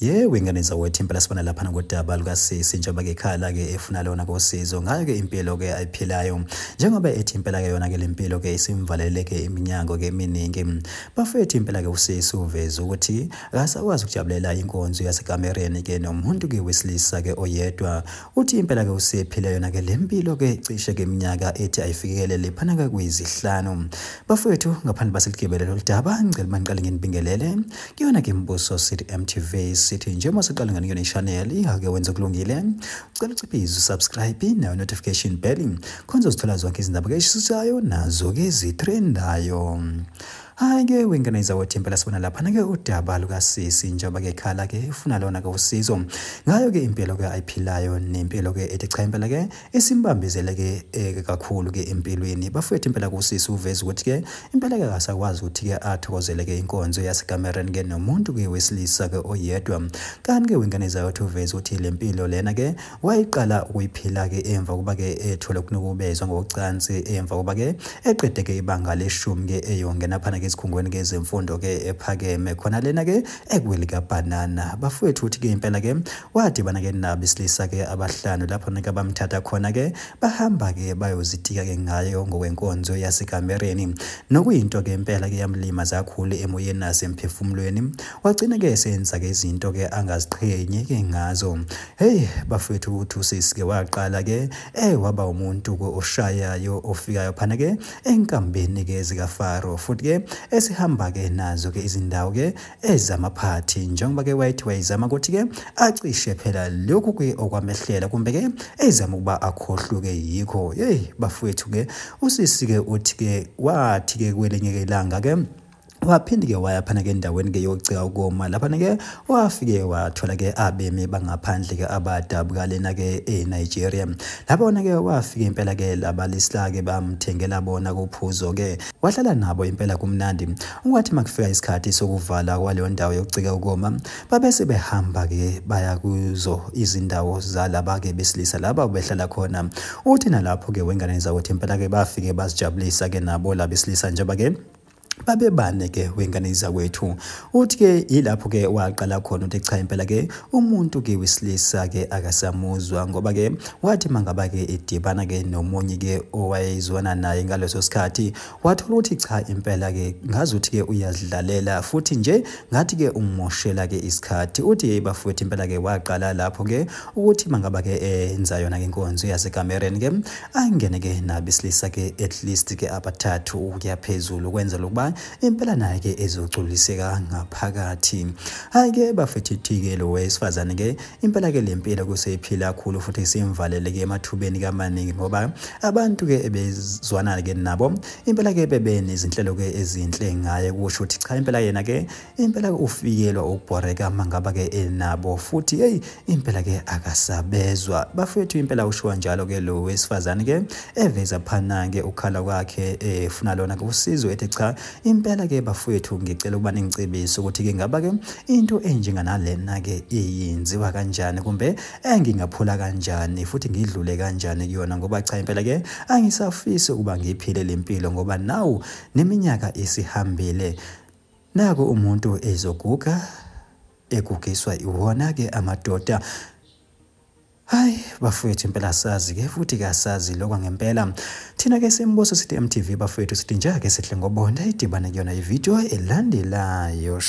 Yebo, ingane zawethu, impela sibona laphana kodaba lukasisi njengoba-ke ekhala-ke efuna lona kosizo ngayo-ke impilo-ke ayiphilayo, njengoba ethi impela-ke yona-ke le mpilo-ke isimvaleleke iminyango-ke eminingi. Bafethu, impela-ke usisi uveze ukuthi akasakwazi ukujabulela inkonzo yasekamereni-ke nomuntu-ke wesilisa-ke oyedwa. Uthi impela-ke usephila yona-ke le mpilo-ke cishe-ke iminyaka ethi ayifikele lephana-ke kuyisihlanu. Bafethu, ngaphandle baseligibele lolu daba, ngicela maniqale nginibingelele kuyona-ke Mbuso City MTV. Sithi njengoba siqala ngani kuyona i-channel, ihake wenza kulungile, ucela uciphize usubscribe nayo notification bell khonze uzithola zonke izindaba-ke ezishisayo nazo-ke ezitrendayo. Hhayi-ke wengane zawethu, impela sibona laphana-ke udaba lukasisi njengoba-ke ekhala-ke ufuna lona-ke usizo ngayo-ke impilo-ke ayiphilayo nempilo-ke ethi cha impela-ke isimbambezele-ke kakhulu-ke empilweni. Bafethu, impela kusisi uveze ukuthi-ke impela-ke akasakwazi ukuthi-ke athokozele-ke inkonzo yasekamereni-ke nomuntu-ke wesilisa-ke oyedwa. Kanti-ke wengane zawethu uveze ukuthi le mpilo lena-ke wayiqala ukuyiphila-ke emva kokuba-ke ethole ukunukubezwa ngokocansi emva kokuba-ke eqede-ke ibanga leshumi-ke eyongena phana-ke esikhungweni ke zemfundo ke ephakeme khona lena ke ekweli kaBhanana. Bafowethu, uthi ke impela ke wadibana ke nabesilisa ke abahlanu lapho ke bamthatha khona ke bahamba ke bayozitika ke ngayo ngokwenkonzo yasekamereni, nokuyinto ke impela ke yamlimaza kakhulu emoyeni nasemphefumulweni. Wagcina ke esenza ke izinto ke angaziqhenyi ke ngazo. Hey bafowethu, uthi usisi ke waqala ke waba umuntu ke oshayayo ofikayo phana ke enkambeni ke zikaFaro, futhi ke esihamba ke nazo ke izindawo ke ezamaphathi, njengoba ke wayethi wayezama ukuthi ke acishe phela lokhu ke okwamehlela kumbe ke ezama ukuba akhohluke yikho. Hey bafowethu ke usisi ke uthi ke wathi ke kwelinye ilanga ke waphinde ke waya phana ke endaweni ke yokucika ukoma, laphana ke wafike wathola ke abemi bangaphandle ke abadabuka lena ke eNigeria. Labona ke wafike impela ke labalisla ke bamthengela bona kuphuzo ke, wahlala nabo impela kumnandi. Ungathi makufika isikhathi sokuvala kwaleyo ndawo yokucika ukoma, babese behamba ke baya kuzo izindawo zalaba ke besilisa laba behlala khona. Uthi nalapho ke wengane zakuthi impela ke bafike bazijabulisa ke nabo labesilisa njengoba ke babebane ke wengane zakwethu. Uthi ke ilapho ke waqala khona ukuthi cha impela ke umuntu ke wesilisa ke akasamuzwa, ngoba ke wathi mangaba ke edibana ke nomunye ke owayezwana naye ngaleso sikhathi, wathola ukuthi cha impela ke ngazuthi ke uyazidlalela futhi nje ngathi ke umoshela ke isikhathi. Uthi hey bafowethu, impela ke waqala lapho ke ukuthi mangaba ke enza yona ke inkonzo yasekamereni ke angene ke nabesilisa ke at least ke abathathu ukuya phezulu, ukwenza lokuba impela naye ke ezogculiseka ngaphakathi. Hayi ke bafethu, ke lo wesifazane ke impela ke lempilo kuseyiphila kakhulu futhi simvalele ke emathubeni kamaningi, ngoba abantu ke ebezwana ke nabo impela ke bebenezinhlelo ke ezinhle ngaye, kusho ukuthi cha impela yena ke impela ufikelwa ukubhoreka mangaba ke enabo futhi hey impela ke akasabezwa. Bafethu, impela usho kanjalo ke lo wesifazane ke eveza phana ke ukhala kwakhe efuna lona ke usizo, ethi cha impela ke bafowethu ngicela ukuba ningicebise ukuthi ke ngaba ke into enjenganalena ke iyenziwa kanjani, kumbe engingaphula kanjani futhi ngidlule kanjani kuyona, ngoba cha impela ke angisafisi ukuba ngiphile lempilo, ngoba nawu neminyaka isihambile, nako umuntu ezoguga egugiswa iwona ke amadoda. Hayi bafowethu, impela sazi ke futhi kasazi lokho ngempela. Thina ke Simbuso Sithi MTV bafowethu sithi nje ake sihle ngobonda idibane kuyona ivideo elandelayo.